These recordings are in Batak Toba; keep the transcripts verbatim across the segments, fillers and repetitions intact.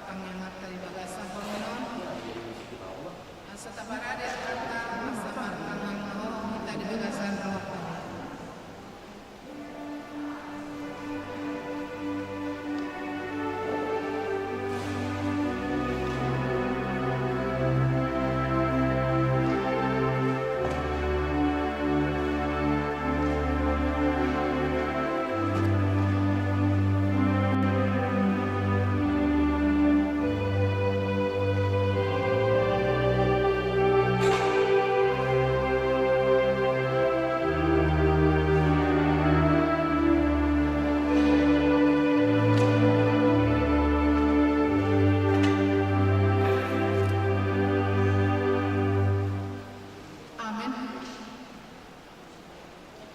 Partangianganta di bagasan borngin on, asa taparade Tuhanta, asa martangiang ma hita di bagasan rohanta. Amen.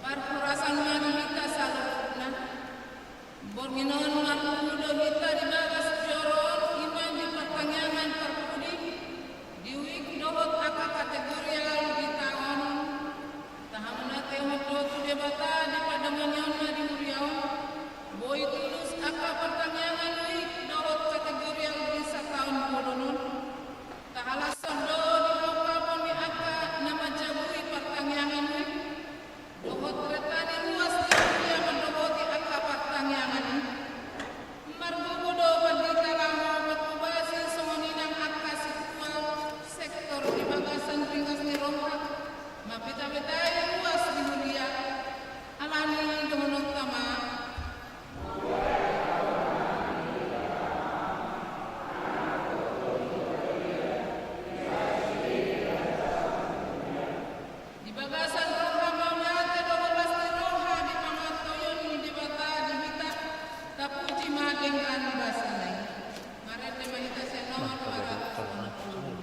Parhorasan ma di hita saluhutna. Borngin on marpungu do hita di bagas joro on, i ma di partangiangan parpudi, di wijk dohot angka kategorial di taon on. Tahamonatehon do tu Debata di pardonganionna di huria on, boi tulus angka partangiangan wijk dohot kategorial di sataon bolon on. Tahalashon do di haungkapon ni angka na manjabui partangiangan i, dohot renta ni ruas ni huria mandohoti angka partangiangan i. Margogo do pandita laho manghobasi songon i nang angka sintua sektor di bagasan ringgas ni roha, mambetabetai ruas ni huria. Alani i dohononta ma. Di bagasan roha mauliate dohot las ni roha di pangantoion ni Debata di hita, tapuji ma denggan basana i. Marende ma hita sian nomor dua ratus onom pulu.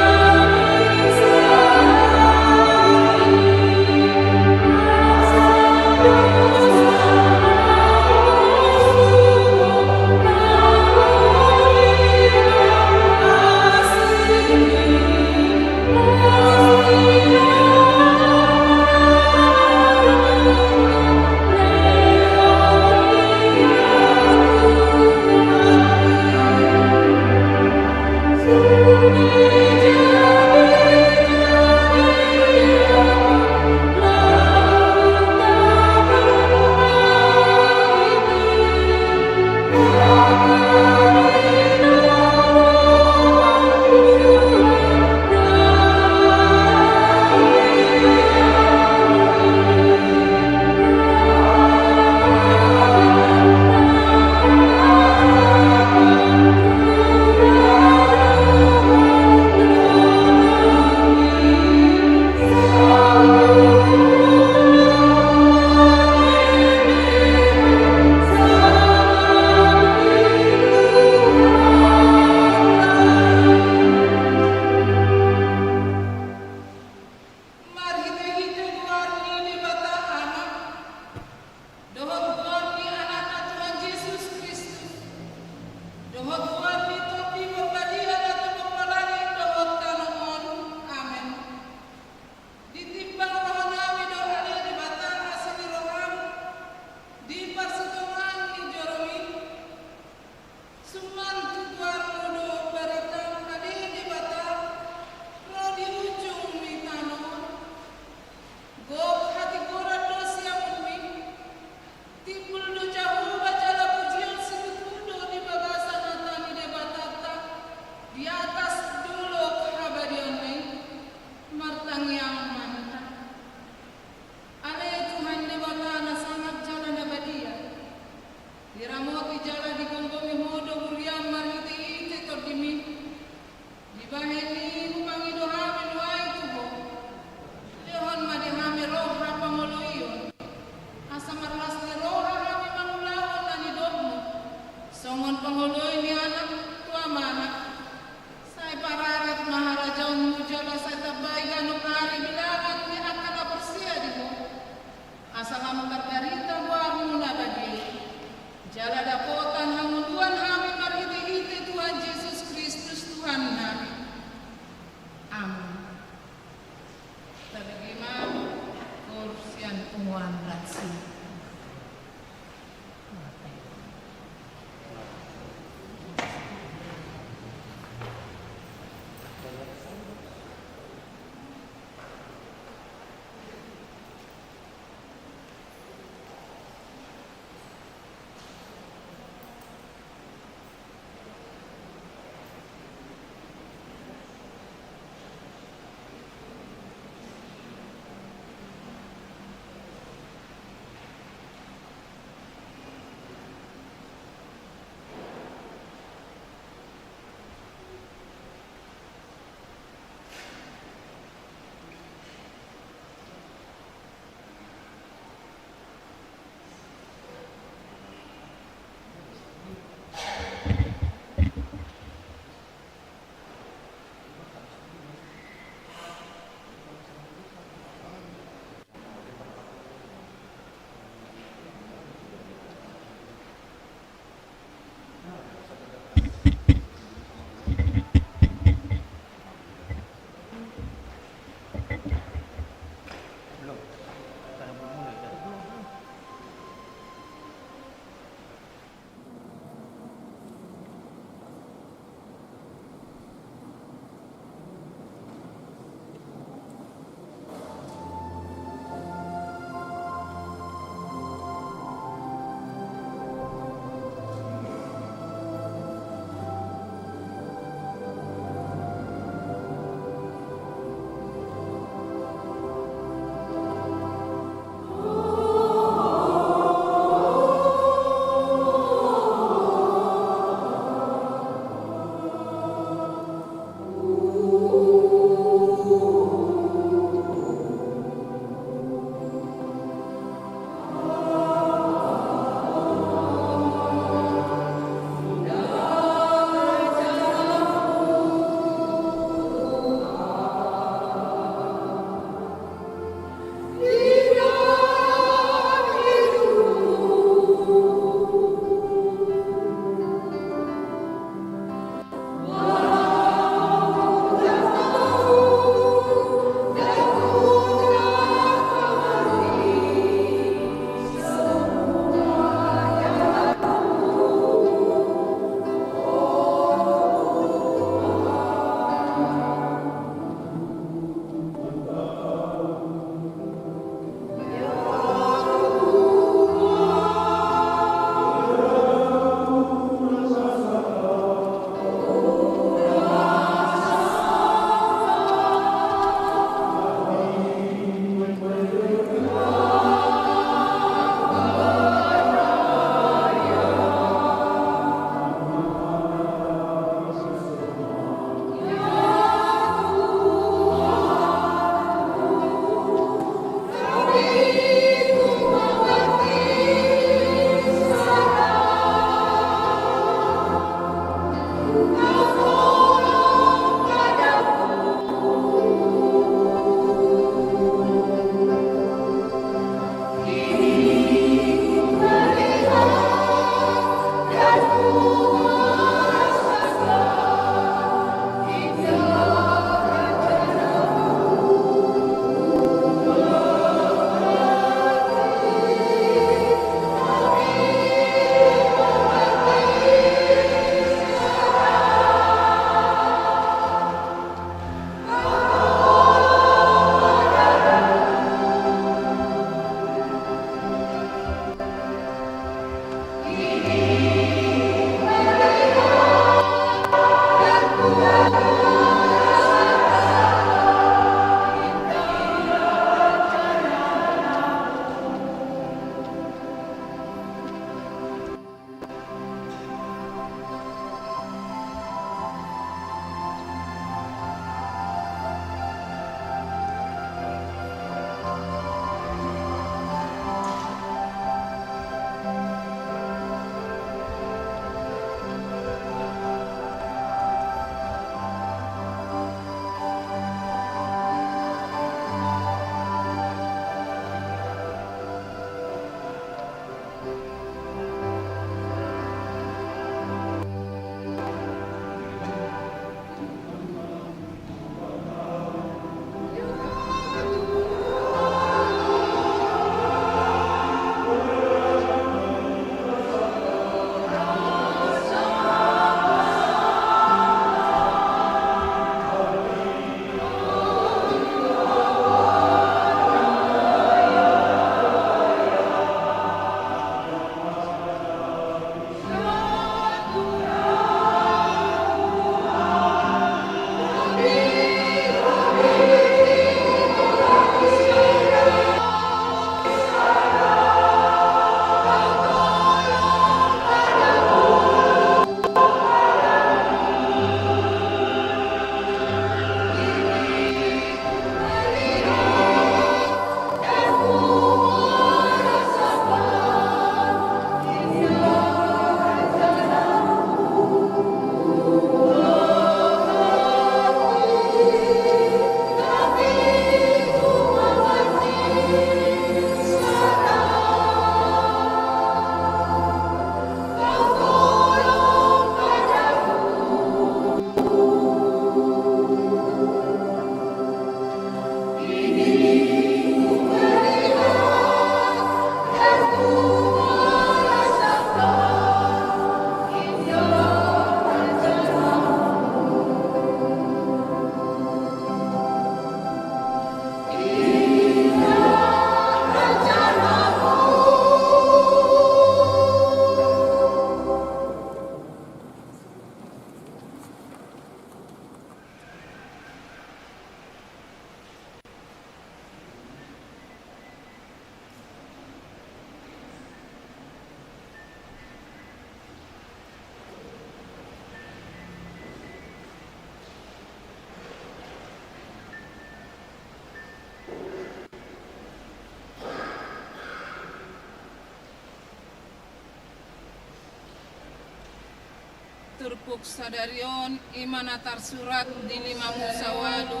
Turpuk sadari on i ma na tarsurat di lima Musa ualu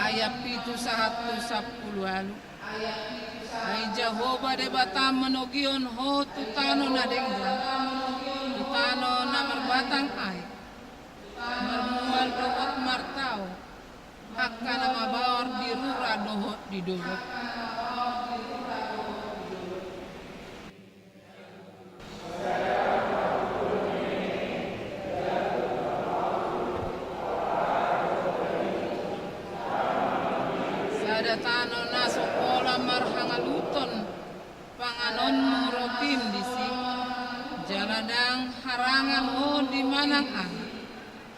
ayat pitu sahat tu sampulu ualu. Ai Jahowa Debata manogihon ho tu tano na denggan, tu tano na marbatang aek, marmual dohot martao, angka na mabaor di rura dohot di dolok. Sada tano na so pola marhangaluton panganonmu rotim disi, jala ndang harangan ho di manang aha.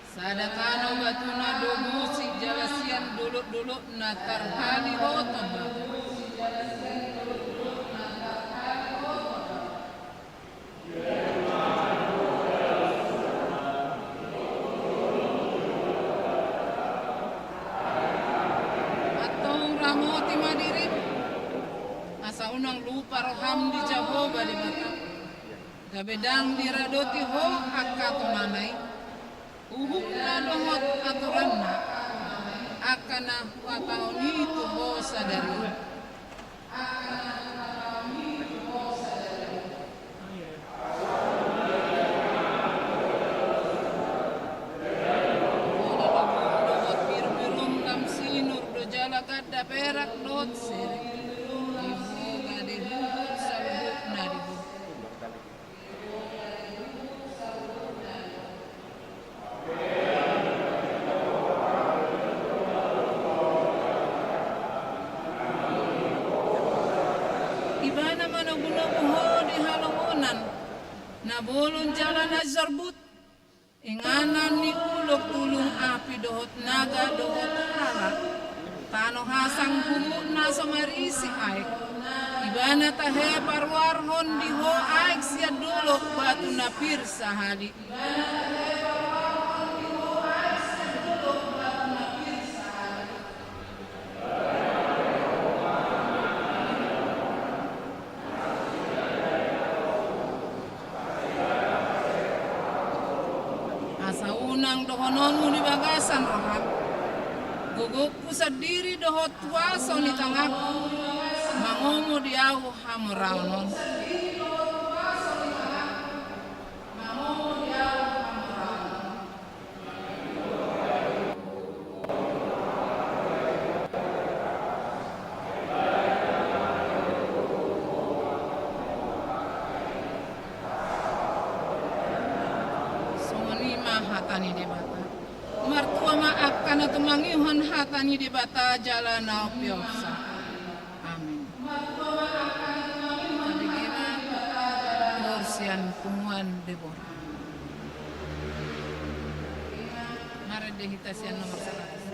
Sada tano batuna do bosi jala sian dolokdolokna tarhali ho toba. Antong ramoti ma dirim, asa unang lupa roham di Jahowa Debata, gabe ndang diradoti ho angka tonana i, uhumna dohot aturanna, angka na huhatahon i tu ho sadari on. Pola lobum dohot birumbirum lam sinur do jala ganda perak dohot sere, di boga di huhut saluhutna di boga. Ibana manogunogu ho di halongonan na bolon jala na jorbut, inganan ni ulok, tulung api dohot naga dohot hala, tano hasang, humut na so marisi aek. Ibana tahe paruarhon di ho aek sian dolok, batu na pir sahali. Asa unang dohononmu di bagasan roham: Gogongku sandiri dohot huaso ni tanganku mangomo di ahu hamoraon on. Songon i ma hata ni Debata. Martua ma angka na tumangihon hata ni Debata jala na umpeopsa. Amin. Tabege ma hor sian punguan Debora. Marende hita sian nomor saratus.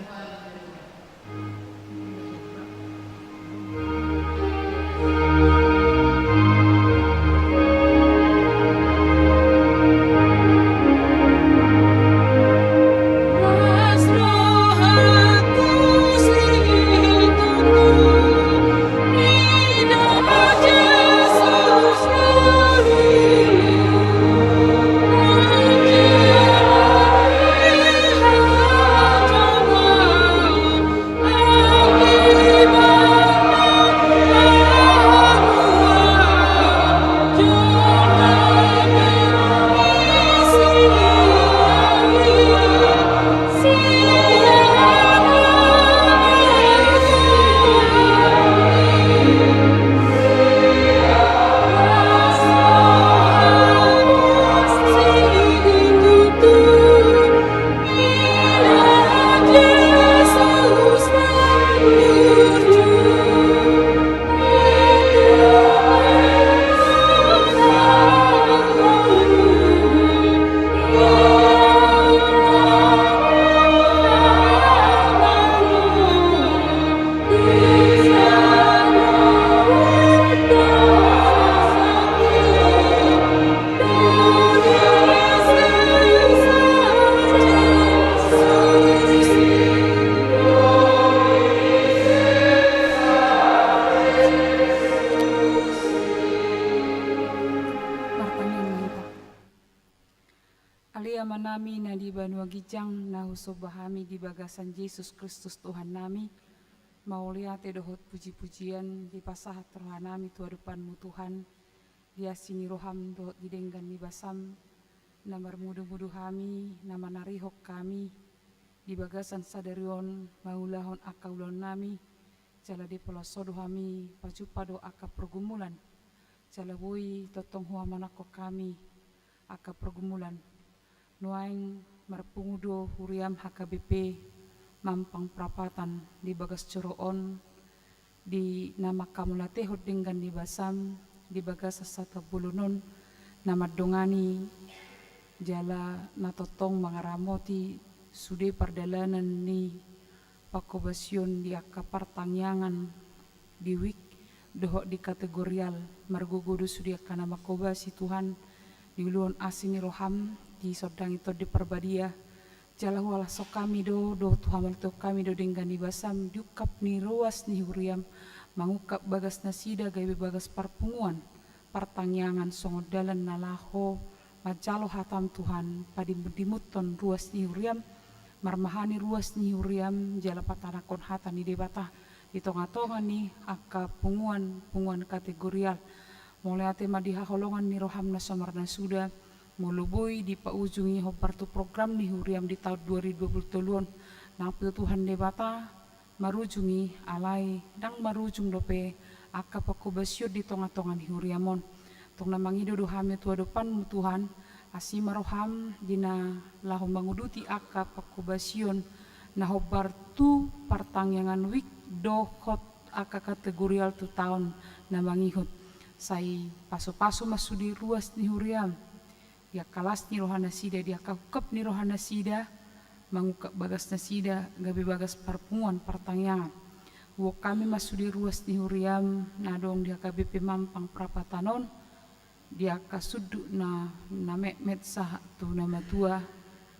Jang na husomba hami di bagasan Jesus Kristus Tuhannami, mauliate dohot puji-pujian dipasahat rohanami tu adopanMu Tuhan, di asi ni rohaM dohot di denggan ni basaM, na marmudu-mudu hami, na manarihon hami, di bagasan sadari on mangulahon angka ulaonnami, jala di pola so do hami pajumpa dohot angka pergumulan, jala boi tongtong huamanangkon hami angka pergumulan. Nuaeng marpungu do huriaM H K B P Mampang Prapatan di bagas joro on, di na manghamauliatehon denggan ni basaM di bagasan sataon bolon on, na mandongani jala na tongtong mangaramoti sude pardalanan ni panghobasion di angka partangiangan di wijk dohot di kategorial. Margogo do sude angka na manghobasi Tuhan, diuluhon asi ni rohaM, disondangi Tondi Parbadia, jala huhalashon hami do dohot huhamauliatehon hami do denggan ni basaM di ungkap ni ruas ni huriaM, mangungkap bagas nasida gabe bagas parpunguan partangiangan songon dalan na laho manjalo hataM Tuhan, padimun-dimunhon ruas ni huriaM, marmahani ruas ni huriaM jala patanakhon hata ni Debata di tonga-tonga ni angka punguan-punguan kategorial. Mauliate ma di haholongan ni rohaM na so marnasuda, molo boi dipaujungi hombar tu program ni huriaM di taon dua ribu dua puluh tolu on. Nang pe Tuhan Debata, marujung i, alai ndang marujung dope angka panghobasion di tonga-tonga ni huriaM on. Tong na mangido do hami tu adopanMu Tuhan, asi ma rohaM di na laho manguduti angka panghobasion na hombar tu partangiangan wijk dohot angka kategorial tu taon na mangihut. Sai pasu-pasu ma sude ruas ni huriaM di angka las ni roha nasida, di angka ungkap ni roha nasida, mangungkap bagas nasida gabe bagas parpunguan partangiangan. Huboan hami ma sude ruas ni huriaM na adong di H K B P Mampang Prapatan on, di angka sundut na, na metmet sahat tu na matua,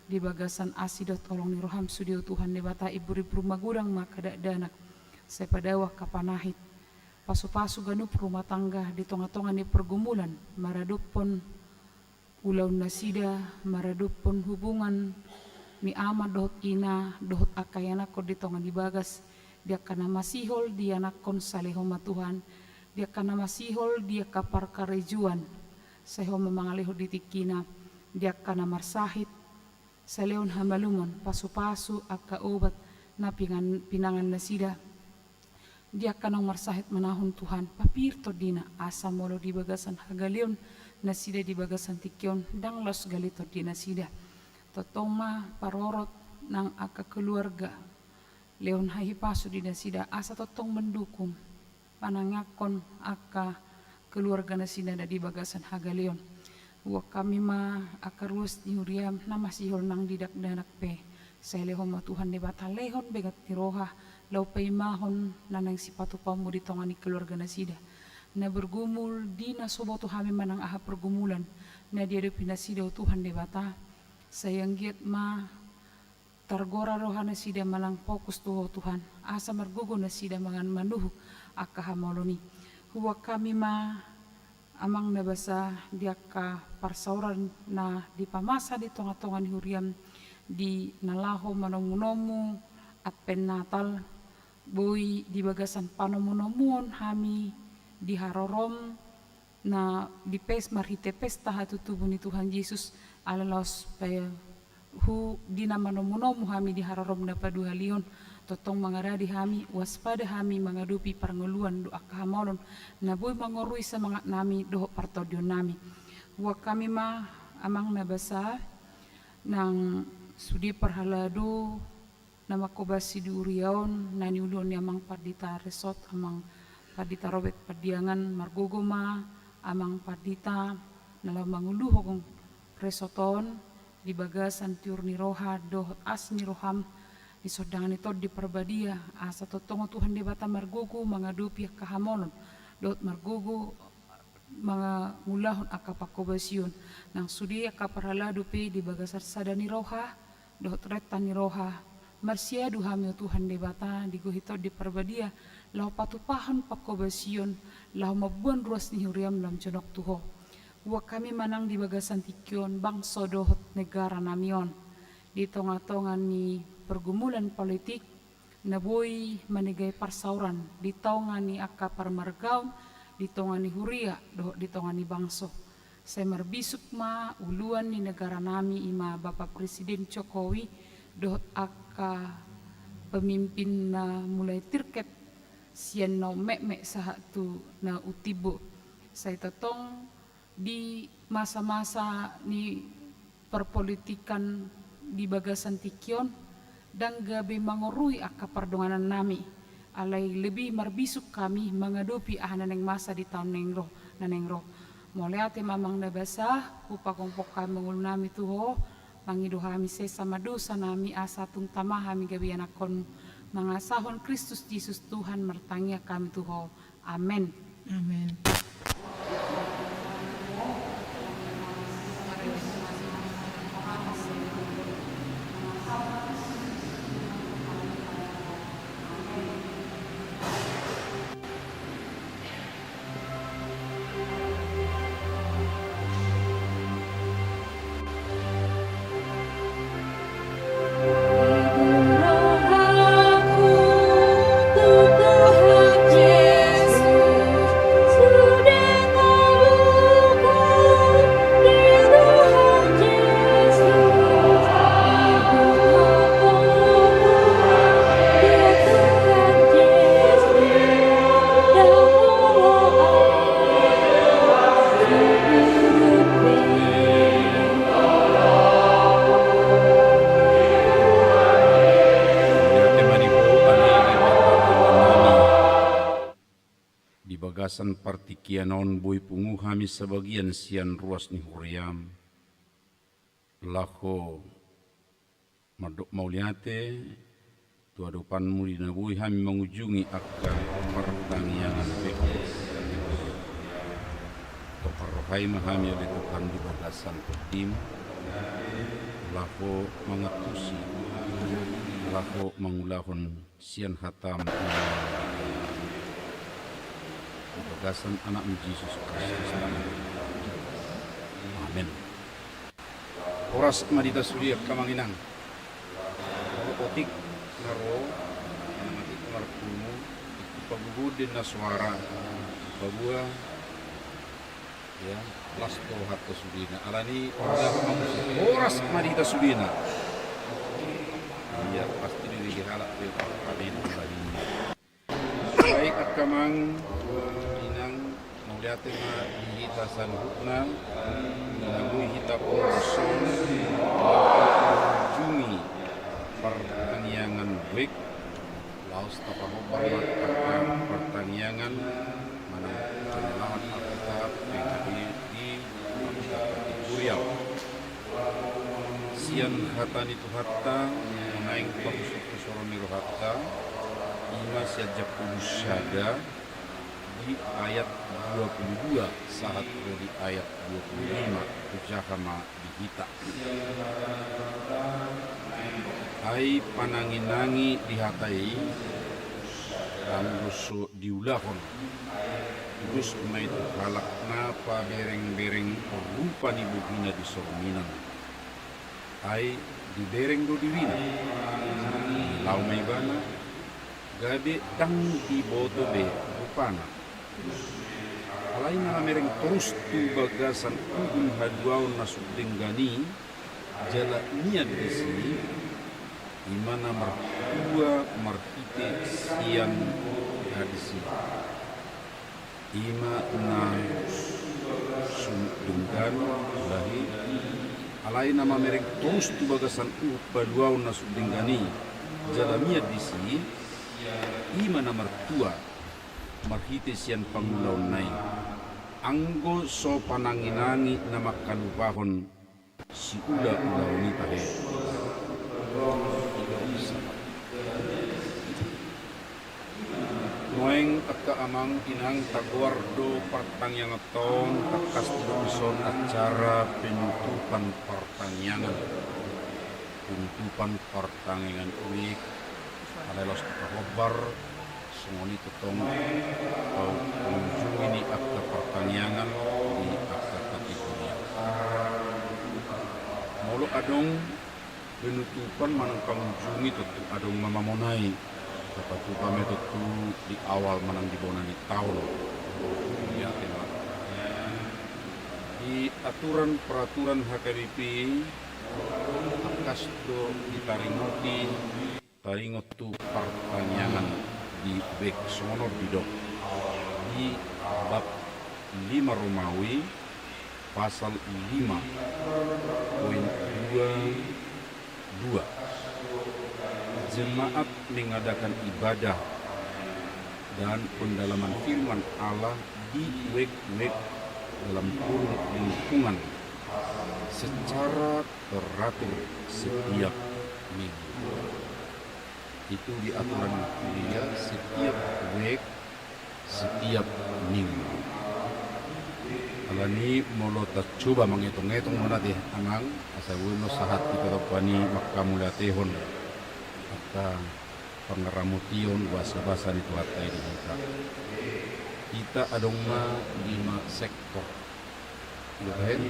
di bagasan asi dohot holong ni rohaM sude, o Tuhan Debata, imbur-imbur magodang ma angka dakdanak. Sai padao angka panahit. Pasu-pasu ganup rumah tangga di tonga-tonga ni pergumulan, maradophon ulaon nasida, maradophon hubungan ni ama dohot ina, dohot angka ianakhon di tonga ni bagas, di angka na masihol dianakhon, sai lehon ma Tuhan, di angka na masihol di angka parkarejoan, sai Ho ma mangalehon di tingkina, di angka na marsahit, sai lehon hamalumon, pasu-pasu angka obat na pingan-, pinangan nasida. Di angka naung marsahit manahun Tuhan, papir tondina, asa molo di bagasan hagaleon nasida di bagasan tingki on, ndang laos gale tondi nasida. Tongtong ma parorot nang angka keluarga, lehon hahipason di nasida, asa tongtong mandukung, manangiangkon angka keluarga nasida na di bagasan hagaleon. Huboan hami ma angka ruas ni huriaM na masihol nang di dakdanak pe. Sai lehon ma Tuhan Debata, lehon benget ni roha, laho paimahon na naeng sipatupaonMu di tonga ni keluarga nasida. Na bergumul di na so boto hami manang aha pergumulan na diadopi nasida, o Tuhan Debata. Sai anggiat ma targora roha nasida manang fokus tu Ho Tuhan, asa margogo nasida mangan manuhuk angka hamaolon i. Huboan hami ma Amang na basa di angka parsaoran na dipamasa di tonga-tonga ni huriaM di na laho manomu-nomu Advent Natal, boi di bagasan panomu-nomuon hami di haroroM, na di pes-, marhite pesta hatutubu ni Tuhan Jesus, ala laos pe hu-, di na manomu-nomu hami di haroroM na paduahalihon, tongtong mangaradi hami, waspada hami mangadopi parngoluan dohot angka hamaolon na boi mangorui semangatnami dohot partondionnami. Huboan hami ma Amang na basa nang sude parhalado na manghobasi di huria on, na niuluhon ni Amang Pandita Resort, Amang Pandita Robert Pandiangan. Margogo ma Amang Pandita na laho manguluhon resort on di bagasan tiur ni roha dohot asi ni rohaM, disondangani Tondi Parbadia, asa tongtong, o Tuhan Debata, margogo mangadopi angka hamaolon dohot margogo mangulahon angka panghobasion. Nang sude angka parhalado pe di bagasan sada ni roha dohot renta ni roha, marsiadu hami, o Tuhan Debata, digohi Tondi Parbadia, laho patupahon panghobasion, laho mamboan ruas ni huriaM lam jonok tu Ho. Huboan hami ma nang di bagasan tingki on bangso dohot negaranami on. di tonga-tonga ni pergumulan politik na boi manegai parsaoran di tonga ni angka parmargaon, di tonga ni huria dohot di tonga ni bangso. Sai marbisuk ma uluan ni negara nami, i ma Bapak Presiden Jokowi, dohot angka pemimpin na mulai tingkat sian na ummetmet sahat tu na umtimbo. Sai tongtong di masa-masa ni perpolitikan di bagasan tingki on, ndang gabe mangorui angka pardonganan nami, alai lebih marbisuk hami mangadopi aha na naeng masa di taon naeng ro, na naeng ro. Mauliate ma Amang na basa, hupagompong hami ma ngolu nami tu Ho, mangido hami sesa ma dosa nami asa tung tama hami gabe ianakhonmu, mangasahon Kristus Jesus Tuhan martangiang hami tu Ho. Amen. Amen. Di bagasan partingkian on boi pungu hami sabagian sian ruas ni huriam, laho mandok mauliate tu adopanmu di na boi hami mangujungi angka partangiangan pe. Tarparohai ma hami ale Tuhan di bagasan tondim, laho mangantusi, laho mangulahon sian hatam. Di bagasan Anakmu Jesus Kristus. Amen. Horas ma di hita sude angka amang inang. Otik na ro, na mati marpungu, pagugu den na suara, pabuha, ya, las do hata sudena. Alani, horas ma di hita sudena. Iya, pasti di halak pe, amin. Baik, angka amang, inang, mauliate ma di hita saluhutna, na boi hita poso, mangujungi partangiangan wijk, laos tapahombar ma angka partangiangan, manang panyalaman Alkitab, di, di, di Guriau. Sian hata ni Tuhanta, naeng papusupusoron ni rohanta, ima sian Jakobus sada, di ayat dua puluh dua, sahat ro di ayat dua puluh lima, hujaha ma di hita. Ai pananginangi di hata i, anggo so diulahon, dos ma i tu halak na paberengbereng rupa ni bogina di sorminan. Ai dibereng do dirina, laho ma ibana, gabe ndang diboto be rupana. Alai na mamereng torus tu bagasan uhum haluaon na sun denggan i, jala mian disi, ima na martua marhite sian hadis i. Ima na sun denggan, ulahi, alai na mamereng torus tu bagasan uhum haluaon na sun denggan i, jala mian disi, ima na martua marhite sian pangulaonna i. Anggo so pananginangi na mangkalupahon siulaulaon i tahe. Nuaeng angka amang inang, tagoar do partangiangan on, tangkas do dison acara penutupan partangiangan. Penutupan partangiangan wijk, alai laos tapahombar, songon i tongtong, pau-, paujungi ni angka partangiangan di angka kategori. Molo adong Penutupan manang pangunjungi tontu adong ma mamonai. Tapatupa ma tontu di awal manang di bona ni taon. Ia tema. Di aturan peraturan H K B P, tangkas do ditaringoti, taringot tu partangiangan di wijk songon on didok di bab lima Romawi, pasal lima, poin dua dua. Jemaat mengadakan ibadah dan pendalaman firman Allah di wijk-wijk dalam kurung lingkungan secara teratur setiap minggu. Itu di aturan kuria setiap wijk, setiap minggu. Alani molo tacoba mangetong-etong ma nate, Amang, asa boi ma sahat hita tompa ni manghamauliatehon angka pangaramotion basa-basa ni Tuhanta i di hita. Hita adong ma lima sektor. Ido baen.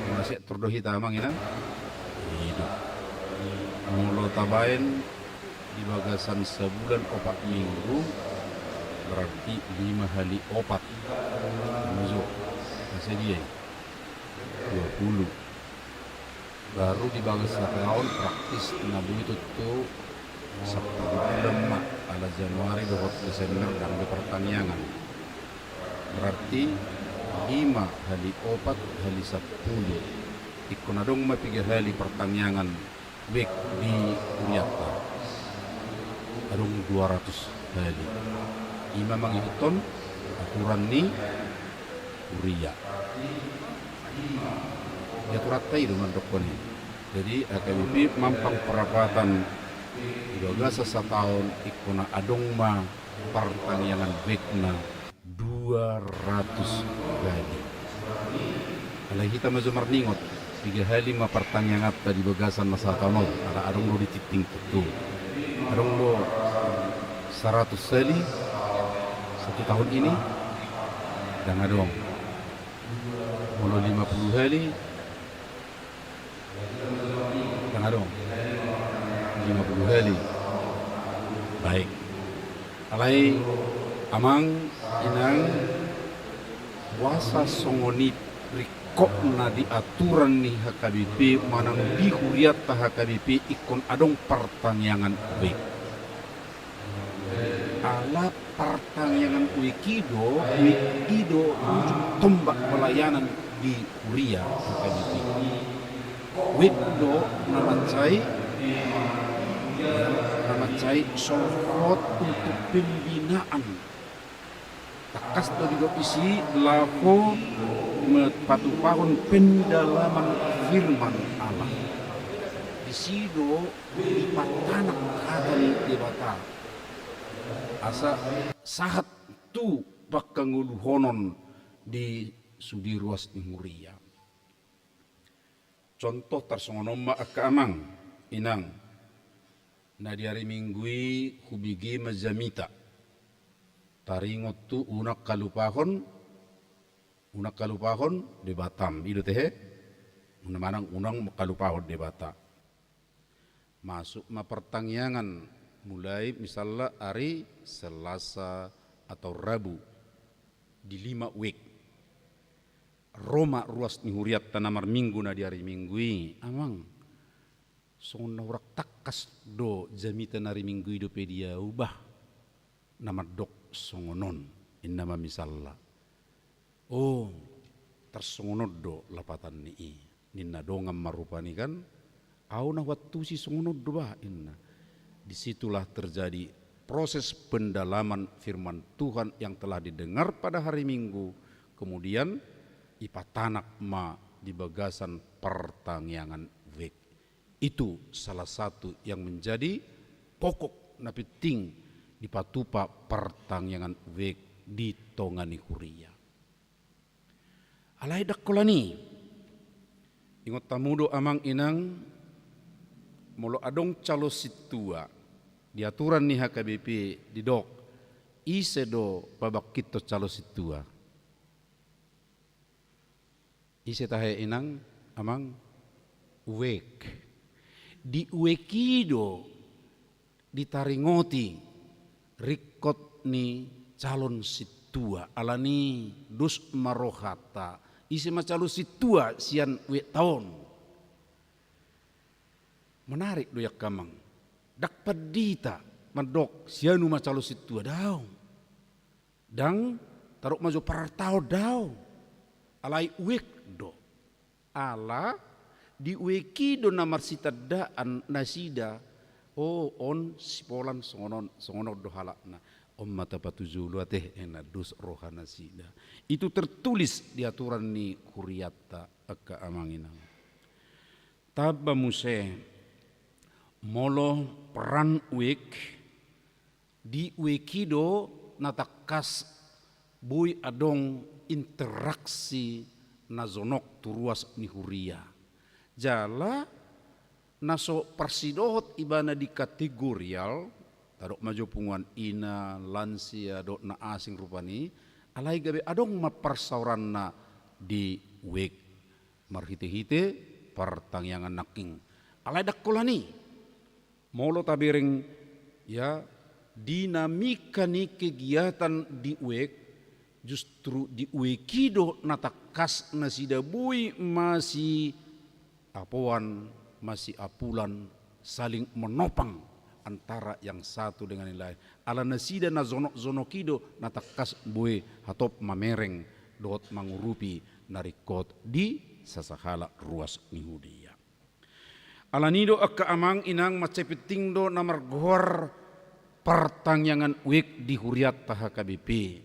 Lima sektor do hita, Amang, Inang? Ido. Molo tabaen di bagasan sabulan opat minggu, berarti lima hali opat. Muzo. Asa dia i? Dua puluh. Baru di bagas sataon praktis na boi tontu sampulu bulan ma, ala Januari dohot Desember ndang be partangiangan. Berarti lima hali opat hali sampulu. Ingkon adong ma piga hali partangiangan wijk di kurianta? Adong dua ratus hali. I ma mangihuthon aturan ni kuria. Di aturanta i do mandokkon i. Jadi H K B P mampang perapatan di bagasan sataon ingkon adong ma partangiangan wijk na dua ratus hali. Alai hita ma jo marningot, piga hali ma partangianganta di bagasan na sataon on, ala adong do di tingting tontu. Adong do saratus hali satu tahun ini? Ndang adong. Molo lima puluh hali? Ndang adong. Lima puluh hali. Baik. Alai, Amang, Inang, boasa songon i ringkotna di aturan ni H K B P manang di kurianta H K B P ingkon adong partangiangan wijk? Ala partangiangan wijk i do, wijk i do ujung tombak pelayanan di kuria H K B P. Wijk do na mansai, na mansai sohot untuk pembinaan. Tangkas do didok disi laho me-, patupahon pendalaman firman Allah. Disi do dipatanak hata ni Debata. Asa sahat tu pangkangoluhonon di sude ruas ni huria. Contoh tarsongon on ma angka Amang, Inang. Na di ari Minggu i hubege ma jamita. Taringot tu unang halupahon, unang halupahon Debatam, i do tehe? Unang manang unang halupahon Debata. Masuk ma partangiangan, mulai misalna ari Selasa atau Rabu, di lima wijk. Ro ma ruas ni hurianta na marminggu na di ari Minggu i, Amang, songon na hurang tangkas do jamita na ari Minggu i dope di ahu bah, na mandok songon on, inna ma misalna. O, tarsongon on do lapatan ni i, ninna dongan ma rupani kan, ahu na huantusi songon on do bah, inna. Disitulah terjadi proses pendalaman firman Tuhan yang telah didengar pada hari Minggu, kemudian ipatanak ma di bagasan partangiangan wijk. Itu salah satu yang menjadi pokok na penting dipatupa partangiangan wijk di tonga ni huria. Alai ndang holan i. Ingot hamu do Amang Inang, molo adong calo sintua, di aturan ni H K B P didok, ise do pabangkithon calo sintua? Ise tahe Inang, Amang? uek. Di uek i do ditaringoti ringkot ni calon sintua, alani dos ma rohanta, ise ma calon sintua sian uekta on. Menarik do i angka amang. Ndang pandita mandok sianu ma calon sintua, daong. Ndang tadok ma jo parartaon, daong. Alai uek do. Ala di uek i do na marsitandaan nasida, o, on sipolan songon on, songon on do halakna. On ma tapatujolo ate, ena dos roha nasida. Itu tertulis di aturan ni hurianta, angka amang inang. Tamba muse, molo peran uek, di uek i do na tangkas boi adong interaksi na jonok tu ruas ni huria. Jala na so parsidohot ibana di kategorial, tadok ma jo punguan ina, lansia, dohot na asing rupani, alai gabe adong ma parsaoranna di uek marhitehite partangiangan nangkin. Alai ndang holan i. Molo tabereng, ya, dinamika ni kegiatan di uek, justru di uek i do na tangkas nasida boi masiapoan, masiapulan, saling menopang antara yang satu dengan yang lain. Ala nasida na jonok-jonok i do na tangkas boi hatop mamereng dohot mangurupi na ringkot di sasahalak ruas ni huria. Alani do angka amang inang, mansai penting do na margoar partangiangan uek di hurianta H K B P,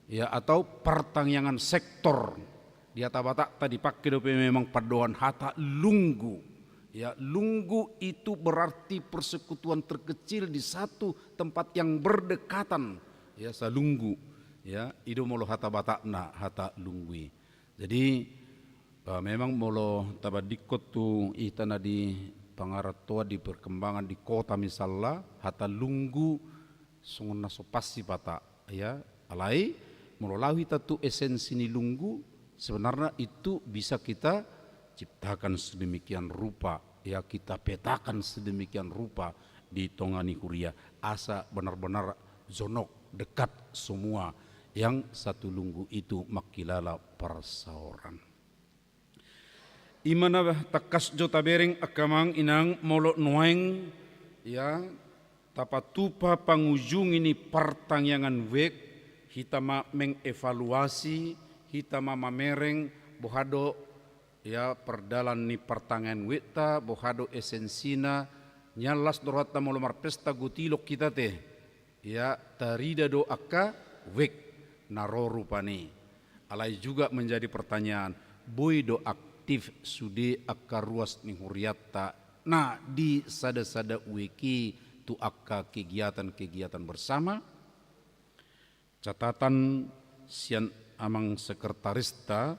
ya, atau partangiangan sektor. Di hata Batakta dipangke dope memang pandohan hata lunggu. Ya, lunggu itu berarti persekutuan terkecil di satu tempat yang berdekatan. Ya, salunggu. Ya, i do molo hata Batakna hata lunggu i. Jadi, eh, memang molo tabandingkon tu hita na di pangarantoan, di perkembangan di kota misalna, hata lunggu songon na so pas sipata, ya. Alai molo laho hita tu esensi ni lunggu, sebenarnya itu bisa kita ciptakan sedemikian rupa, ya, kita petakan sedemikian rupa di tonga ni huria, asa benar-benar jonok, dekat semua yang satu lunggu itu mangkilala parsaoran. I ma na tangkas jo tabereng angka amang inang, molo nuaeng, ya, tapatupa pangujungi ni partangiangan uek, hita ma mengevaluasi, hita ma mamereng boha do, ya, pardalan ni partangiangan uekta, boha do esensina. Nian las do rohanta molo marpesta gotilok hita te, ya, tarida do angka uek na ro rupani. Alai juga menjadi pertanyaan, boi do aktif sude angka ruas ni hurianta na di sada-sada uek i tu angka kegiatan-kegiatan bersama? Catatan sian amang sekretarista,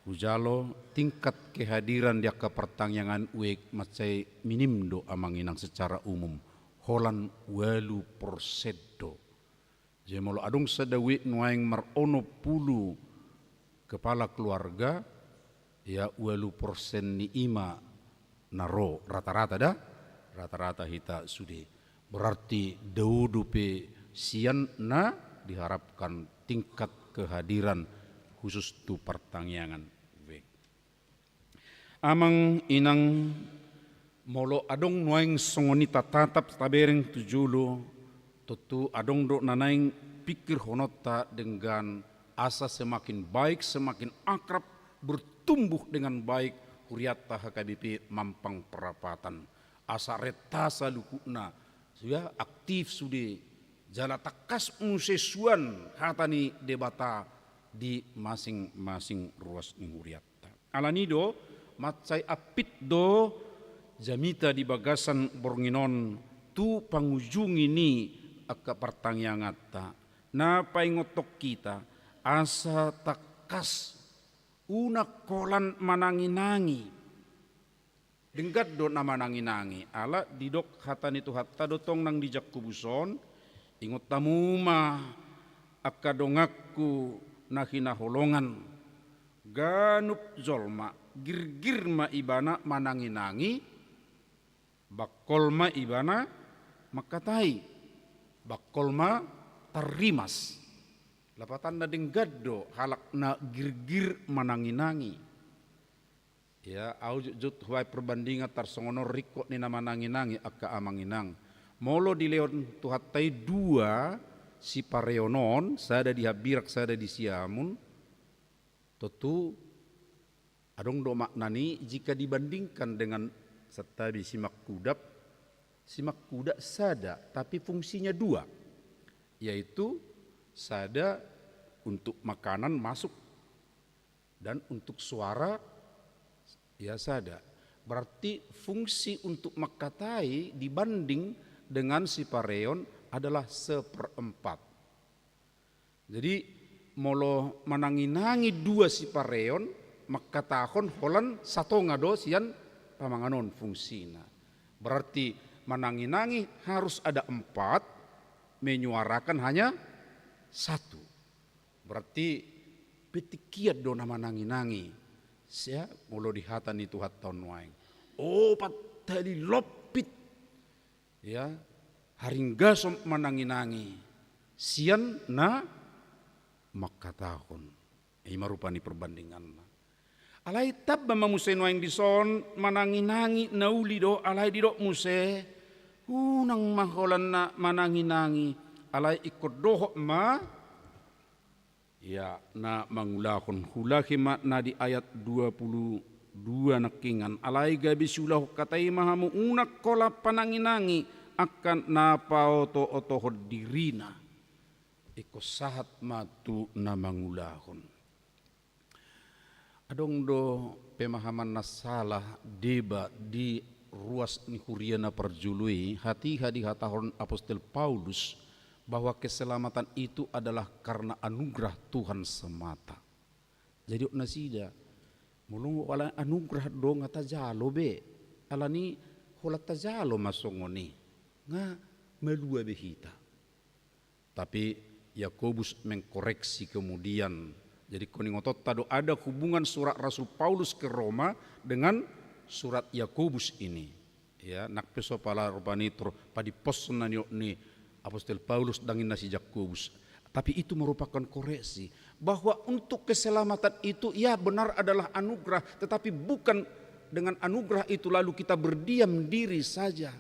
hujalo tingkat kehadiran di angka partangiangan uek mansai minim do amang inang secara umum, holan ualu persen do. Jadi molo adong sada uek nuaeng maronom pulu kepala keluarga, ya, ualu persen ni i ma na ro rata-rata da, rata-rata hita sude. Berarti dao dope sian na diharapkan tingkat kehadiran khusus tu partangiangan uek. Amang inang, molo adong nuaeng songon i tatatap tabereng tu jolo, tontu adong do na naeng pingkirhononta denggan asa semakin baik, semakin akrab, bertumbuh dengan baik hurianta H K B P Mampang Perapatan. Asa renta saluhutna, ya, aktif sude, jala tangkas muse suan hata ni Debata di masing-masing ruas ni hurianta. Alani do, mansai ampit do jamita di bagasan borngin on tu pangujungi ni angka partangianganta. Na paingothon hita, asa tangkas unang holan manangi-nangi. Denggan do na manangi-nangi, ala didok hata ni Tuhanta do tong nang di Jakobus on, ingot hamu ma angka donganku na hinaholongan, ganup jolma, Girgir ma ibana mananginangi, bangkol ma ibana mangkatai, bangkol ma tarrimas. Lapatanna denggan do halak na girgir mananginangi. Ya, au jotjot hubaen perbandingan tarsongon on ringkot ni na mananginangi angka amang inang. Molo dilehon Tuhanta i dua sipareon on, sada di hambirang, sada di siamun, tontu adong do maknana i jika dibandingkan dengan santabi simangkudap. Simangkudap sada, tapi fungsinya dua, yaitu sada untuk makanan masuk dan untuk suara, ya, sada. Berarti fungsi untuk mangkatai dibanding dengan sipareon adalah seperempat. Jadi, molo mananginangi dua sipareon, mangkatahon holan satonga do sian pamangan on fungsina. Berarti mananginangi harus ada empat, menyuarakan hanya satu. Berarti petik kiat do na mananginangi. Sia, molo di hata ni Tuhanta on nuaeng. Opat hali lompit. Ya, haringgason mananginangi sian na mangkatahon. I ma rupani perbandinganna. Alai tamba ma muse nuaeng dison mananginangi na uli do, alai didok muse, unang ma holan na mananginangi, alai ingkon dohot ma, ya, na mangulahon. Huulahi ma na di ayat dua puluh dua nangkingan, alai gabe siulahon hata i ma hamu, unang holan pananginangi angka na paotootohon dirina. Ingkon sahat ma tu na mangulahon. Adong do pemahaman na salah, deba, di ruas ni huria na parjolo i, hatiha dihatahon apostel Paulus bahwa keselamatan itu adalah karena anugerah Tuhan semata. Jadi didok nasida, molo ala anugerah do nga tajalo be, alani holan tajalo ma songon i, nga malua be hita. Tapi Yakobus mengkoreksi kemudian. Jadi ingkon ingotonta do, ada hubungan surat Rasul Paulus ke Roma dengan surat Yakobus ini. Ya, nang pe so pala rupani tor padipos na nidok ni apostel Paulus dang inna si Jakobus. Tapi itu merupakan koreksi bahwa untuk keselamatan itu, ya, benar adalah anugerah, tetapi bukan dengan anugerah itu lalu kita berdiam diri saja.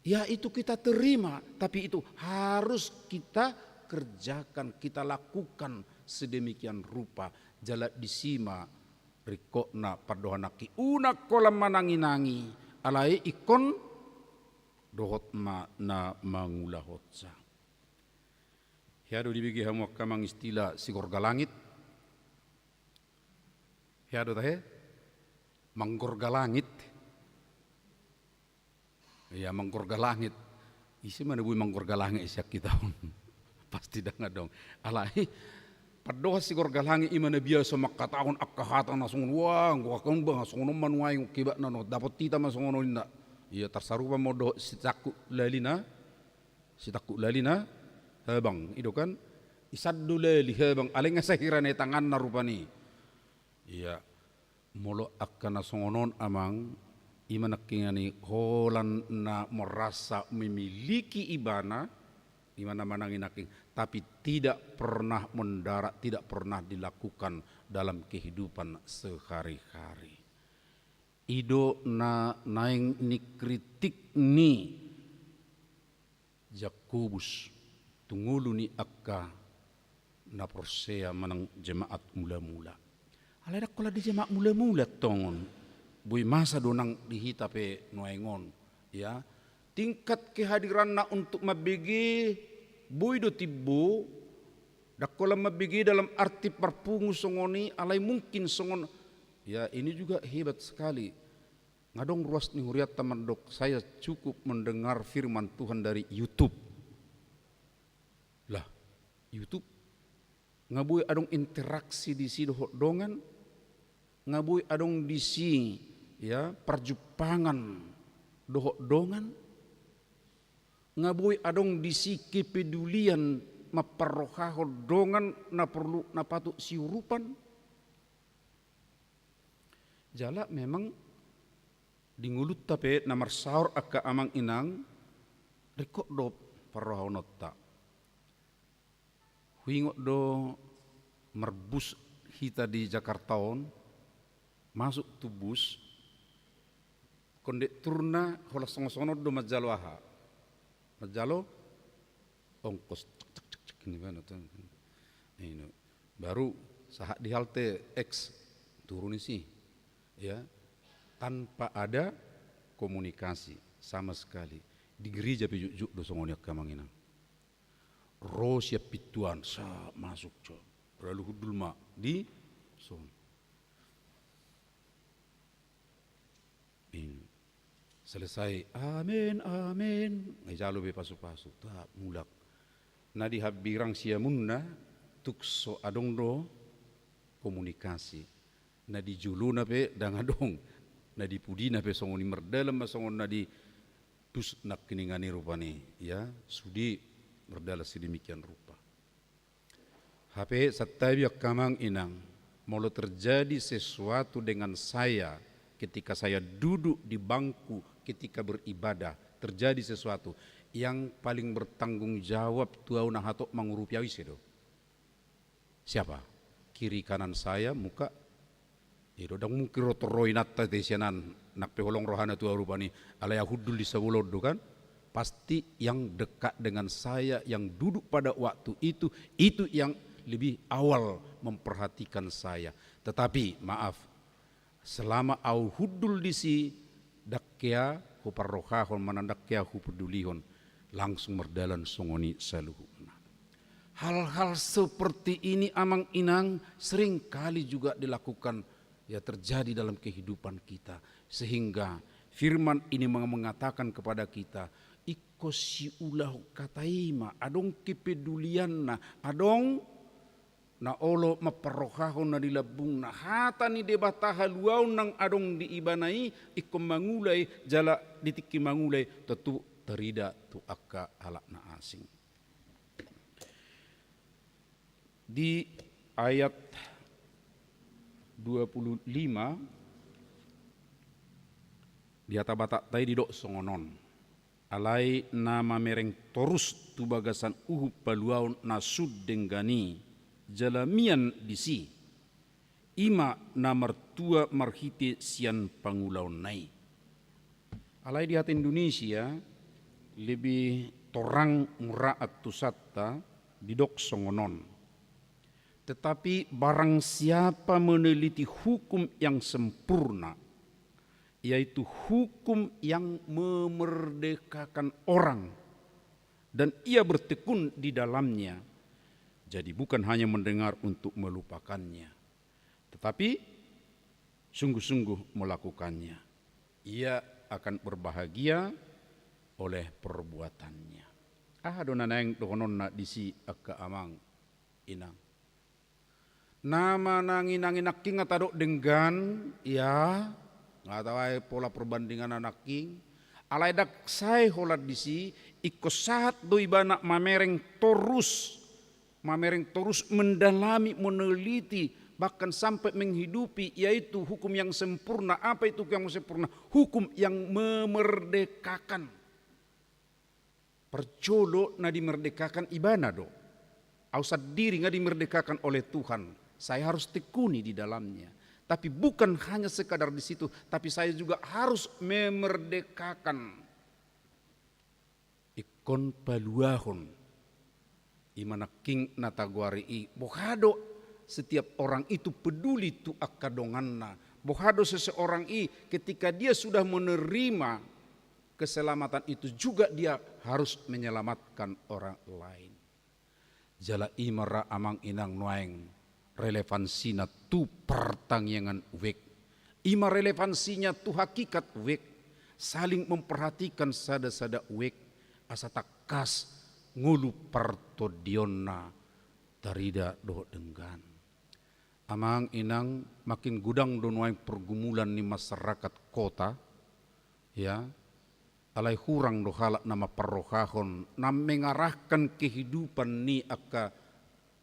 Ya, itu kita terima, tapi itu harus kita kerjakan, kita lakukan sedemikian rupa. Jala disi ma ringkotna pandohan nangkin, unang holan mananginangi, alai ingkon dohot ma na mangulahonsa. Hea do dibege hamu angka amang istilah sigorga langit? Hea do tahe? Manggorga langit. Ia, manggorga langit. Ise ma na boi manggorga langit sian hita on? Pasti dang adong. Alai pandohan sigorga langit i ma na biasa mangkatahon angka hata na songon, wah, anggo angka on ba songon on ma nuaeng, kebatna on dapot hita ma songon on, inna. Ia, tarsarupa ma dohot sitangkup lali na, sitangkup lali na habang, i do kan? Isan do lali habang, alai nga sahira na i tanganna rupani. Ia, molo angka na songon on, amang, i ma nangkiningan i, holan na merasa memiliki ibana, i ma na mananginangi, tapi tidak pernah mendarat, tidak pernah dilakukan dalam kehidupan sehari-hari. I do na naeng nikritik ni Jakobus tu ngolu ni angka na porsea manang jemaat mula-mula. Alai dang holan di jemaat mula-mula tongon, boi masa do nang di hita pe nuaeng on, ya. Tingkat kehadiranna untuk mambege boi do timbo, dang holan mambege dalam arti parpungu songon i, alai mungkin songon, ya, ini juga hebat sekali. Nga adong ruas ni hurianta mandok, saya cukup mendengar firman Tuhan dari YouTube. Lah, YouTube? Nga boi adong interaksi disi dohot dongan? Nga boi adong disi, ya, parjumpangan dohot dongan? Nga boi adong disi kepedulian mamparrohahon dongan na porlu, na patut siurupan? Jala memang di ngolunta pe na marsaor angka amang inang, ringkot do parrohahononta. Huingot do marbus hita di Jakarta on, masuk tu bus, kondekturna holan songon-songon on do manjalo aha? Manjalo ongkos, cek, cek, cek, cek, ini mana tuh? Ini. Baru sahat di halte X, turun isi. Ya, tanpa ada komunikasi sama sekali. Di gereja pe jotjot do songon i angka amang inang. Ro sian pintuan, sa masuk, cok. Lalu hundul ma di son. Ini. Selesai, amen, amen. Nunga dijalo be pasu-pasu, tap, mulak. Na di hambirang siamunna, tung so adong do komunikasi. Na di jolona pe ndang adong. Na di pudina pe songon i, mardalan ma songon na di bus nangkiningan i rupani, ya, sude mardalan sedemikian rupa. Hape santabi angka amang inang, molo terjadi sesuatu dengan saya ketika saya duduk di bangku ketika beribadah, terjadi sesuatu, yang paling bertanggung jawab tu ahu na hatop mangurupi ahu ise do? Siapa? Kiri kanan saya, muka. I do, ndang mungkin ro torro inanta te sian an, nang pe holong rohana tu ahu rupani, alai ahu hundul di sabola on do kan. Pasti yang dekat dengan saya, yang duduk pada waktu itu, itu yang lebih awal memperhatikan saya. Tetapi, maaf, selama ahu hundul disi, ndang hea huparrohahon, manang ndang hea hupedulihon, langsung mardalan songon i saluhutna. Hal-hal seperti ini, amang inang, sering kali juga dilakukan, ya, terjadi dalam kehidupan kita. Sehingga firman ini meng-, mengatakan kepada kita, ingkon siulahon hata i ma, adong kepedulianna, adong na olo mamparrohahon na di lambungna. Hata ni Debata haluaon nang adong di ibana i, ingkon mangula i, jala di tingki mangula i, tontu tarida tu angka halak na asing. Di ayat dua puluh lima, di hata Batakta i didok songon on. Alai na mamereng torus tu bagasan uhum paluaon na sun denggan i, jala mian disi, i ma na martua marhite sian pangulaonna i. Alai di hata Indonesia, lebih torang mura antusanta, didok songon on. Tetapi barang siapa meneliti hukum yang sempurna, yaitu hukum yang memerdekakan orang, dan ia bertekun di dalamnya, jadi bukan hanya mendengar untuk melupakannya, tetapi sungguh-sungguh melakukannya, ia akan berbahagia oleh perbuatannya. Aha do na naeng dohononna disi angka amang inang? Na manangi-nangi nangking, nga tadok denggan, ya, nga tau ai pola perbandingan nangking. Alai ndang sae holan disi, ingkon sahat do ibana mamereng torus, mamereng torus, mendalami, meneliti, bahkan sampai menghidupi, yaitu hukum yang sempurna. Apa itu hukum yang sempurna? Hukum yang memerdekakan. Parjolo na dimerdekakan ibana do. Au sandiri nga dimerdekakan oleh Tuhan. Saya harus tekuni di dalamnya. Tapi bukan hanya sekadar di situ, tapi saya juga harus memerdekakan. Ingkon paluahon. I ma nangking na tagoari i, boha do setiap orang itu peduli tu angka donganna. Boha do seseorang i ketika dia sudah menerima keselamatan itu juga dia harus menyelamatkan orang lain. Jala i ma ra amang inang nuaeng relevansina tu partangiangan wijk. I ma relevansinya tu hakikat wijk. Saling memperhatikan sada-sada wijk asa tangkas ngolu partondionna tarida dohot denggan. Amang inang, makin godang do nuaeng pergumulan ni masyarakat kota, ya, alai hurang do halak na mamparrohahon, na mengarahkan kehidupan ni angka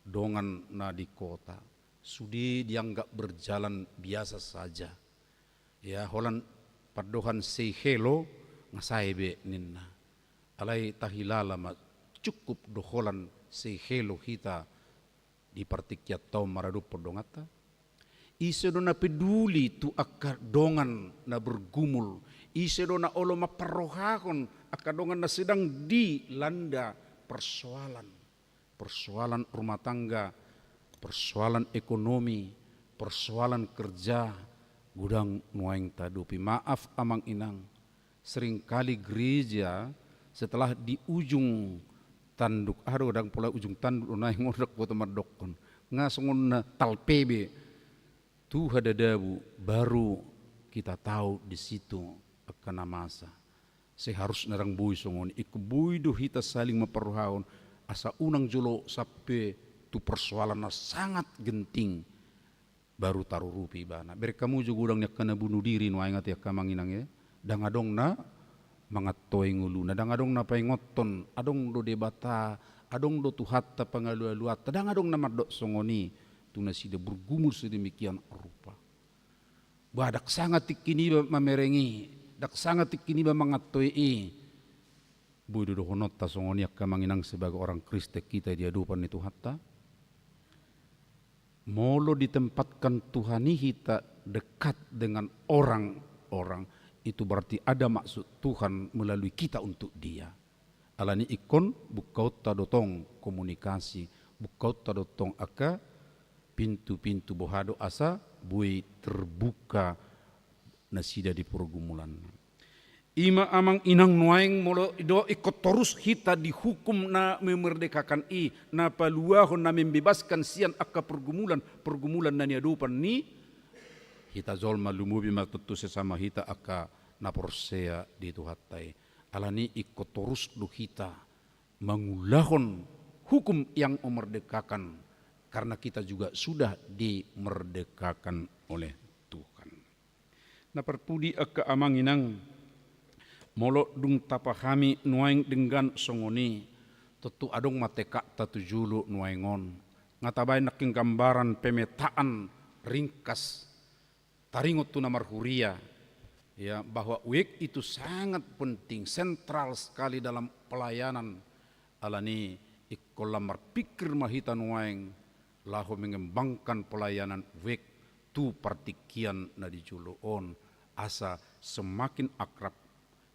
dongan na di kota. Sude dianggap berjalan biasa saja. Ya, holan pandohan say hello, nga sae be ninna. Alai tahilala ma, cukup do holan say hello hita di partingkianta on maradophon donganta? Ise do na peduli tu angka dongan na bergumul? Ise do na olo mamparrohahon angka dongan na sedang dilanda persoalan? Persoalan rumah tangga, persoalan ekonomi, persoalan kerja, godang nuaeng tahadopi. Maaf, amang inang, seringkali gereja setelah di ujung tanduk, aha do, ndang pola ujung tanduk do nuaeng, ndang huboto mandokkon, nga songon na talpe be tu hadadabu, baru kita tahu di situ angka na masa. Seharusna ndang boi songon i, ingkon boi do hita saling mamparrohahon, asa unang jolo sampe tu persoalan na sangat genting baru tarurupi ibana. Bereng hamu jo godang ni angka na bunuh diri nuaeng, ate, angka amang inang, e. Ndang adong na mangantoai ngoluna, ndang adong na paingothon, adong do Debata, adong do Tuhanta pangalualuanta, ndang adong na mandok songon i tu nasida bergumul sedemikian rupa. Ba, ndang sanga tingki niba mamereng i, ndang sanga tingki niba mangantoai i. Boi do dohononta songon i, angka amang inang, sebagai orang Kristen hita di adopan ni Tuhanta? Molo ditempatkan Tuhan i hita dekat dengan orang-orang, itu berarti ada maksud Tuhan melalui kita untuk dia. Alani ingkon bukaonta do tong komunikasi, bukaonta do tong angka pintu-pintu, boha do asa boi terbuka nasida di pergumulan. I ma, amang inang, nuaeng molo do ingkon torus hita dihukum na memerdekakan i, na paluahon, na membebaskan sian angka pergumulan, pergumulan na niadopan ni hita jolma, lumobi ma tontu sesama hita angka na porsea di Tuhanta i. Alani ingkon torus do hita mangulahon hukum yang memerdekakan, karena kita juga sudah dimerdekakan oleh Tuhan. Na parpudi, angka amang inang, molo dung tapahami nuaeng denggan songon i, tontu adong ma tekadta tu jolo nuaeng on. Nga tabaen nangkin gambaran, pemetaan ringkas, taringot tu na marhuria, ya, bahwa wijk itu sangat penting, sentral sekali dalam pelayanan. Alani ingkon lam marpikir ma hita nuaeng laho mengembangkan pelayanan wijk tu partingkian na di jolo on, asa semakin akrab,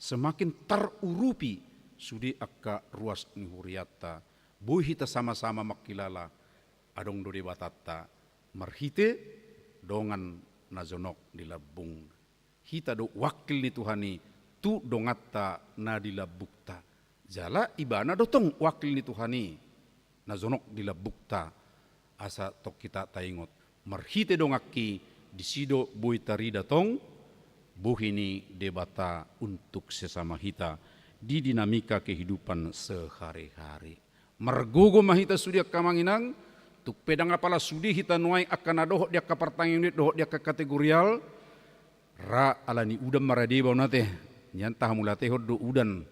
semakin tarurupi sude angka ruas ni hurianta. Boi hita sama-sama mangkilala adong do Debatanta marhite dongan na jonok di lambungna. Hita do wakil ni Tuhan i tu donganta na di lambungta. Jala ibana do tong wakil ni Tuhan i na jonok di lambungta. Asa tong hita taingot, marhite donganki, disi do boi tarida tong bohi ni Debata untuk sesama hita di dinamika kehidupan sehari-hari. Margogo ma hita sude, angka amang inang, tung pe ndang apala sude hita nuaeng angka na dohot di angka partangiangan dohot di angka kategorial, ra alani udan ma ra deba on, ate. Nian tahamauliatehon do udan,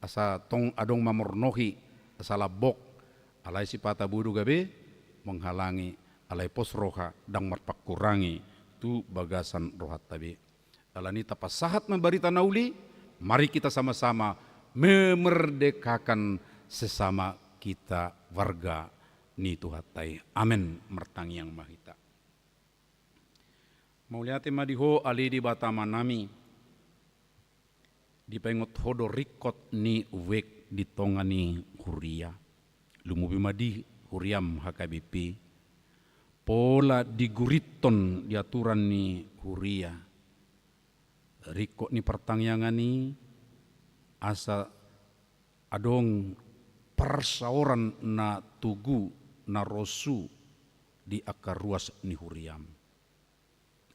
asa tong adong mamornohi, asa lambok, alai sipata boi do gabe menghalangi, alai pos roha ndang marpangkurangi tu bagasan rohanta be. Alani tapasahat ma barita na uli, mari kita sama-sama memerdekakan sesama kita warga ni Tuhanta i. Amen. Martangiang ma hita. Mauliate ma di Ho, ale Debata Amanami, dipaingot Ho do ringkot ni wijk di tonga ni huria. Lumobi ma di huriaM H K B P, pola digurithon di aturan ni huria ringkot ni partangiangan i, asa adong parsaoran na togu, na rosu di angka ruas ni huriaM.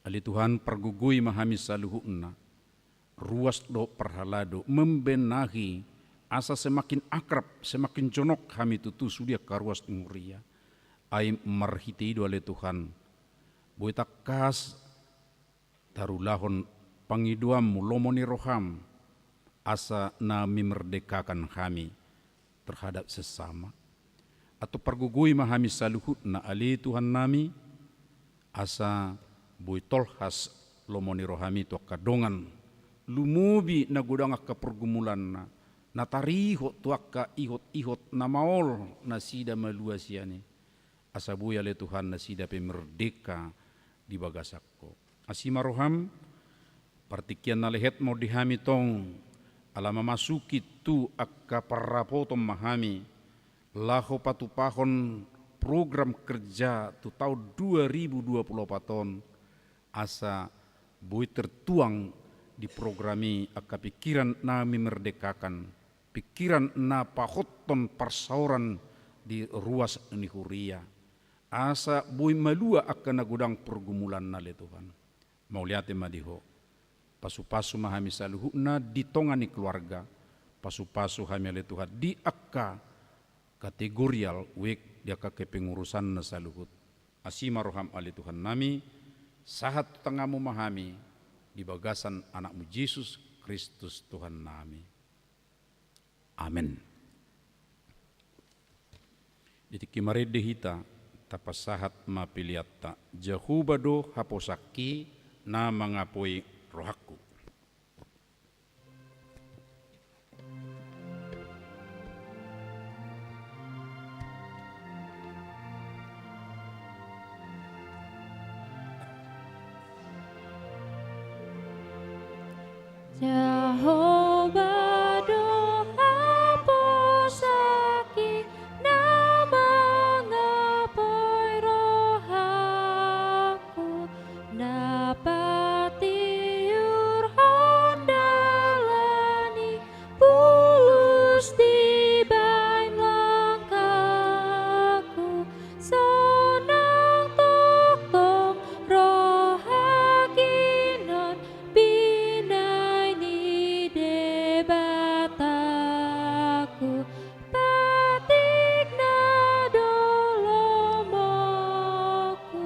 Ale Tuhan, pargogoi ma hami saluhutna, ruas dohot parhalado, membenahi, asa semakin akrab, semakin jonok hami tutu sude angka ruas ni huria. Ai marhite i do, ale Tuhan, boi tangkas tarulahon pangidoanMu, lomo ni rohaM, asa na memerdekakan hami terhadap sesama. Antong pargogoi ma hami saluhutna, ale Tuhannami, asa boi tolhas lomo ni rohami tu angka dongan, lumobi na godang angka pergumulanna, na tarihot tu angka ihot-ihot na maol nasida malua sian i. Asa boi ale Tuhan nasida pe merdeka di bagasan Ho. Asi ma roham, partingkian na lehet ma on di hami tong, ala mamasuki tu angka parrapoton ma hami, laho patupahon program kerja tu taon dua ribu dua puluh opat on, asa boi tertuang di program i angka pikiran na memerdekakan, pikiran na pahothon parsaoran di ruas ni huria. Asa boi malua angka na godang pergumulanna ale Tuhan. Mauliate ma di Ho. Pasupasu ma hami saluhutna di tonga ni keluarga. Pasupasu hami ale Tuhan di angka kategorial wek di angka kepengurusanna saluhut. Asi ma roham ale Tuhan nami, sahat tu tanganmu ma hami, di bagasan Anakmu Jesus Kristus Tuhan nami. Amen. Di tingki marende hita, tapasahat ma peleanta. Jahowa do haposanki na mangapoi rohangku. Jahowa do haposanki na mangapoi rohangku, na patiurhon dalan i bulus dibaen langkangku, sonang tongtong rohangki on binaen i Debataku, patikna do lomoku.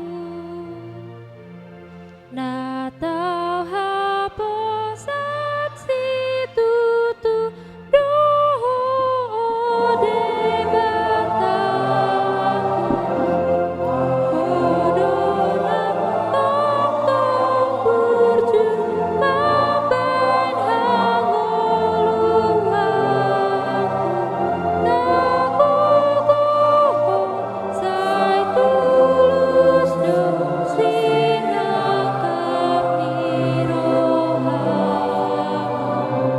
Na tau haposan situtu do Ho, o Debata. Ho do na tongtong burju mambaen hangoluan. Na gogo Ho sai tulus do sinangkap ni roham,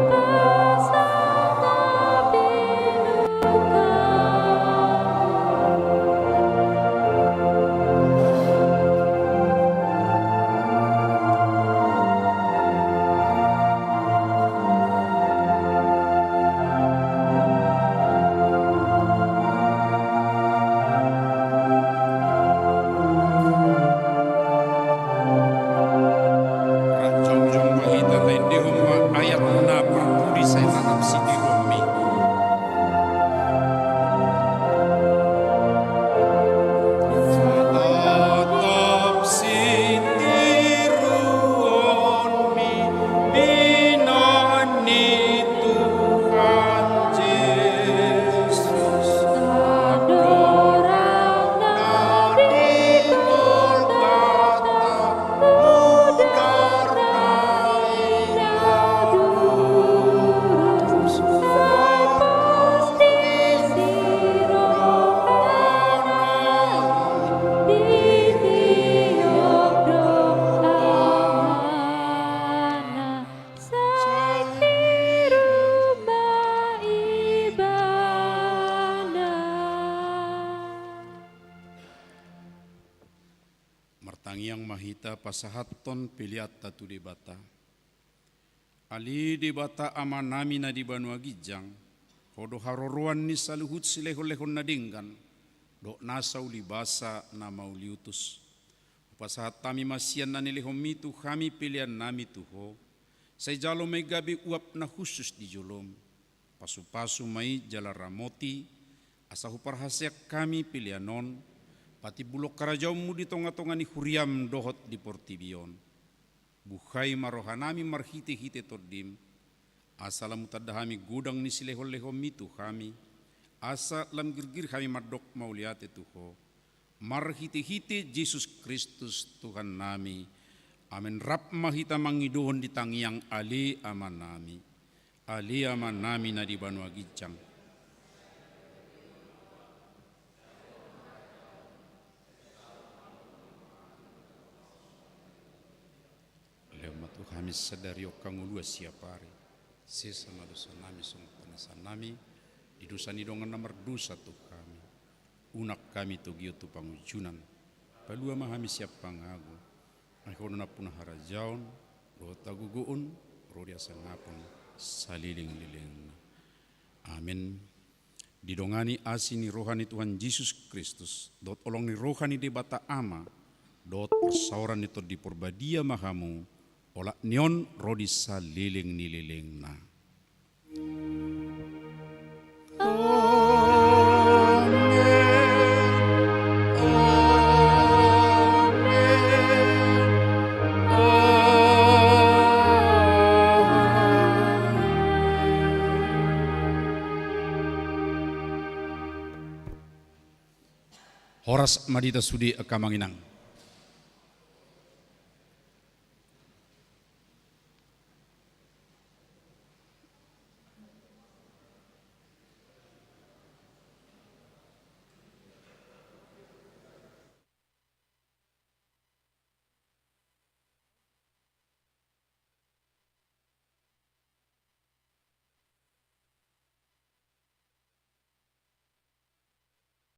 pasahat na pinungka. Jongjong ma hita, taendehon ma ayat na parpudi sai rap sitiruonmi. Rap sitiruonmi, binaen ni Tuhan Jesus. Andorang na di Golgota, mudar na i na durus, sai pos disi rohana i, ditiop do amana, sai tiru ma ibana. Martangiang ma hita pasahathon peleanta tu Debata. Ale Debata Amanami na di banua ginjang, Ho do haroroan ni saluhut silehonlehon na denggan, dohot nasa ulibasa na mauliutus. Hupasahat hami ma sian na nilehonmi tu hami peleannami tu Ho, sai jalo ma i gabe uap na hushus di jolom. Pasupasu ma i jala ramoti, asa huparhaseang hami pelean on, patimbulhon harajaonmu di tongatonga ni huriam dohot di portibi on. Buhai ma rohanami marhitehite Tondim, asa lam hutanda hami godang ni silehonlehonmi tu hami, asa lam girgir hami mandok mauliate tu Ho. Marhitehite Jesus Kristus Tuhannami. Amen. Rap ma hita mangidohon di tangiang Ale Amanami. Ale Amanami na di banua ginjang. Lehon ma tu hami sadari on hangoluan siapari. Sesa ma dosanami songon panesanami di dosa ni dongan na mardosa tu hami. Unang hami togihon tu pangunjunan. Palua ma hami sian pangago. Ai Ho do nampuna harajaon dohot hagogoon ro di hasangapon salelenglelengna. Amen. Didongani asi ni roha ni Tuhan Jesus Kristus dohot holong ni roha ni Debata Ama dohot parsaoran ni Tondi Parbadia ma hamu, olat ni on ro di salelenglelengna. Horas ma di hita sude angka amang inang.